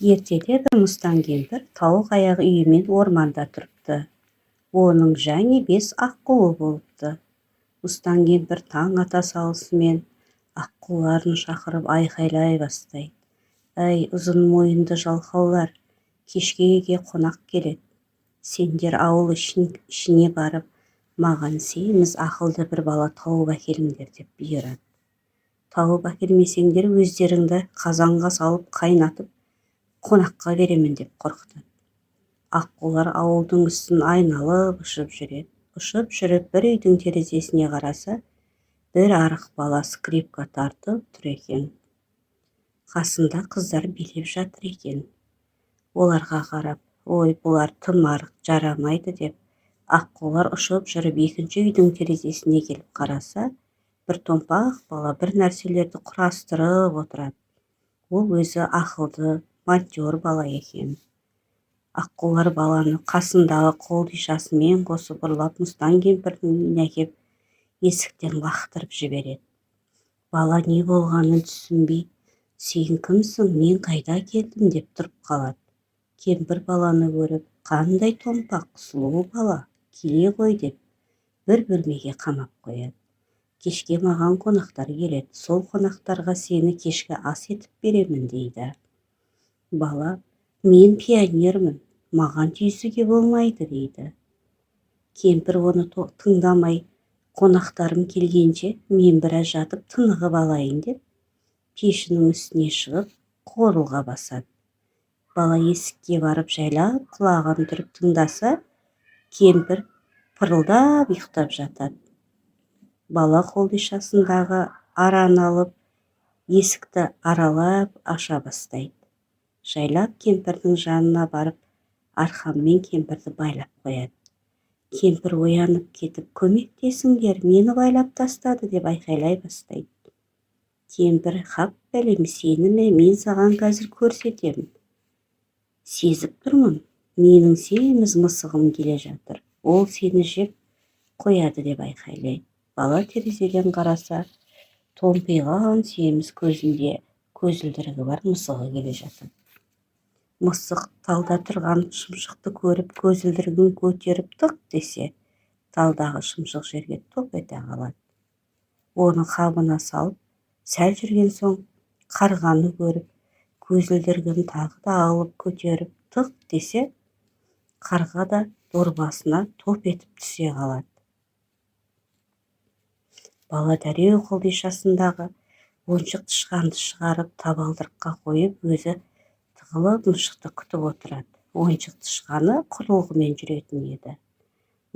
Ертеде бір мыстан кемпір тауық аяқ үйімен орманда тұрыпты. Оның және 5 аққуы болыпты. Мыстан кемпір таң ата салысымен аққуларын шақырып айқайлай бастайды. Әй, ұзын мойынды жалқаулар, кешке үйге қонақ келеді. Сендер ауыл ішіне барып, маған семіз ақылды бір бала тауып әкеліңдер деп бұйырады. Тауып әкелмесеңдер, өздеріңді қазанға салып қайнатып, қонаққа беремін деп қорқытады. Аққулар ауылдың үстін айналып ұшып жүреді. Ұшып жүріп бір үйдің терезесіне қараса, бір арық бала скрипка тартып тұр екен. Қасында қыздар билеп жатыр екен. Оларға қарап, ой, бұлар тым арық, жарамайды деп, аққулар ұшып жүріп екінші үйдің терезесіне келіп қараса, бір томпақ бала бір нәрселерді құрастырып отырады. Ол өзі ақылды, монтер бала екен. Аққулар баланы қасындағы қолдишасымен қосып ұрлап мыстан кемпірдің үйіне әкеп есіктен лақтырып жібереді. Бала не болғанын түсінбей, сен кімсің, мен қайда келдім деп тұрып қалады. Кемпір баланы көріп, қандай томпақ, сұлу бала, келе ғой деп бір бөлмеге қамап қояды. Кешке маған қонақтар келеді, сол қонақтарға сені кешкі ас етіп беремін дейді. Бала, мен пионермін, маған тиісуге болмайды дейді. Кемпір оны тыңдамай, қонақтарым келгенше мен біраз жатып тынығып алайын деп, пешінің үстіне шығып қорылға басады. Бала есікке барып жайлап құлағын түріп тыңдаса, кемпір пырылдап ұйықтап жатады. Бала қолдишасындағы араны алып, есікті аралап аша бастайды. Жайлап кемпірдің жанына барып, арқанмен кемпірді байлап қояды. Кемпір оянып кетіп, көмектесіңдер, мені байлап тастады деп айқайлай бастайды. Кемпір, хап бәлем, сені ме, мен саған қазір көрсетемін. Сезіп тұрмын, менің семіз мысығым келе жатыр, ол сені жеп қояды деп айқайлайды. Бала терезеден қараса, томпиған семіз көзінде көзілдірігі бар мысығы келе жатыр. Мысық талда тұрған шымшықты көріп, көзілдірігін көтеріп тық десе, талдағы шымшық жерге топ ете қалады. Оны қабына салып, сәл жүрген соң қарғаны көріп, көзілдірігін тағы да алып көтеріп тық десе, қарға да дорбасына топ етіп түсе қалады. Бала дереу қолдишасындағы ойыншық тышқанды шығарып, табалдырыққа қойып, өзі тығылып мысықты күтіп отырады. Ойыншық тышқаны құрылғымен жүретін еді.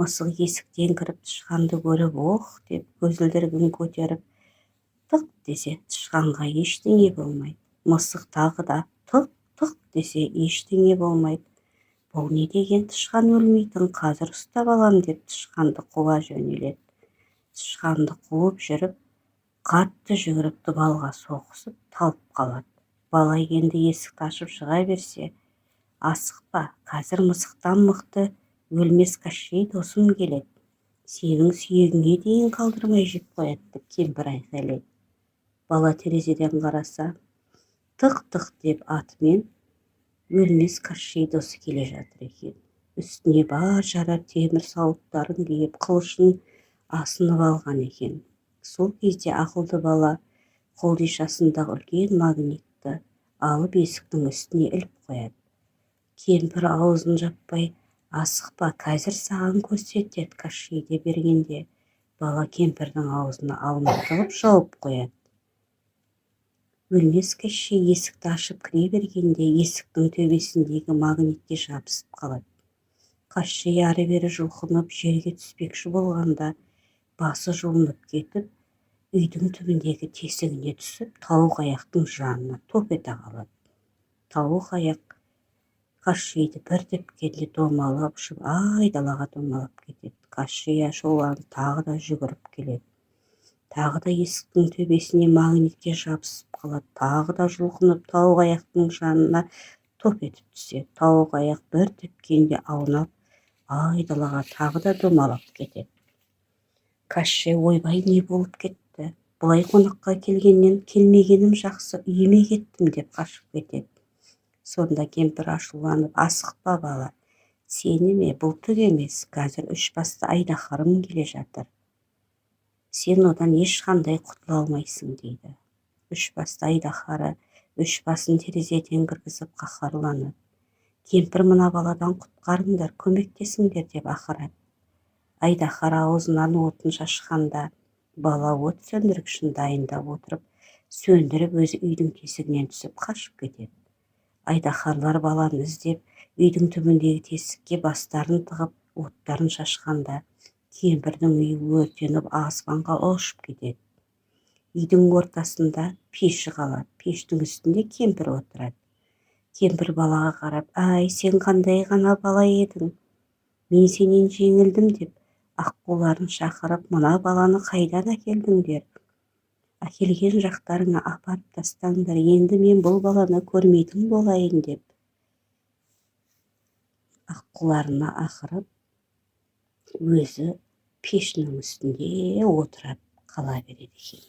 Мысық есіктен кіріп тышқанды көріп, ох деп көзілдірігін көтеріп тық десе, тышқанға ештеңе болмайды. Мысық тағы да тық тық десе, ештеңе болмайды. Бұл не деген тышқан өлмейтін, қазір ұстап алам деп тышқанды қуа жөнеледі. Тышқанды қуып жүріп, қатты жүгіріп дуалға соғысып талып қалады. Бала енді есікті ашып шыға берсе, асықпа, қазір мысықтан мықты өлмес Кащей досым келеді, сенің сүйегіңе дейін қалдырмай жеп қояды деп кемпір айқайлайды. Бала терезеден қараса, тық-тық деп атымен өлмес Кащей досы келе жатыр екен. Үстіне бар жарар темір сауыттарын киіп, қылышын асынып алған екен. Сол кезде ақылды бала қолдишасындағы үлкен магнитті алып есіктің үстіне іліп қояды. Кемпір аузын жаппай, асықпа, қазір саған көрсетеді Кащей деп бергенде, бала кемпірдің аузына алма тығып жауып қояды. Өлмес Кащей есікті ашып кіре бергенде, есіктің төбесіндегі магнитке жабысып қалады. Кащей ары-бері жұлқынып жерге түспекші болғанда, басы жұлынып кетіп, үйдің түбіндегі тесігіне түсіп, тауық аяқтың жанына топ ете қалады. Тауық аяқ Кащейді бір тепкенде домалап ұшып, айдалаға домалап кетеді. Кащей ашуланып тағы да жүгіріп келеді. Тағы да есіктің төбесіне магнитке жабысып қалады. Тағы да жұлқынып тауық аяқтың жанына топ етіп түседі. Тауық аяқ бір тепкенде аунап, айдалаға тағы да домалап кетеді. Кащей, ойбай, не болып кетті? Бұлай қонаққа келгеннен келмегенім жақсы, үйіме кеттім деп қашып кетеді. Сонда кемпір ашуланып: «Асықпа, бала, сені ме, бұл түк емес, қазір үш басты айдаһарым келе жатыр, сен одан ешқандай құтыла алмайсың», – дейді. Үш басты айдаһары үш басын терезеден кіргізіп, қаһарланып: «Кемпір, мына баладан құтқарыңдар, көмектесіңдер!» – деп ақырады. Айдаһар аузынан отын шашқанда, бала от сөндіргішін дайындап отырып сөндіріп, өзі үйдің тесігінен түсіп қашып кетеді. Айдаһарлар баланы іздеп, үйдің түбіндегі тесікке бастарын тығып, оттарын шашқанда, кемпірдің үйі өртеніп, аспанға ұшып кетеді. Үйдің ортасында пеші қалады, пештің үстінде кемпір отырады. Кемпір балаға қарап: «Әй, сен қандай ғана бала едің, мен сенен жеңілдім», – деп, аққуларын шақырып: «Мына баланы қайдан әкелдіңдер? Әкелген жақтарыңа апарып тастаңдар, енді мен бұл баланы көрмейтін болайын», – деп, аққуларына ақырып, өзі пешінің үстінде отырып қала береді екен.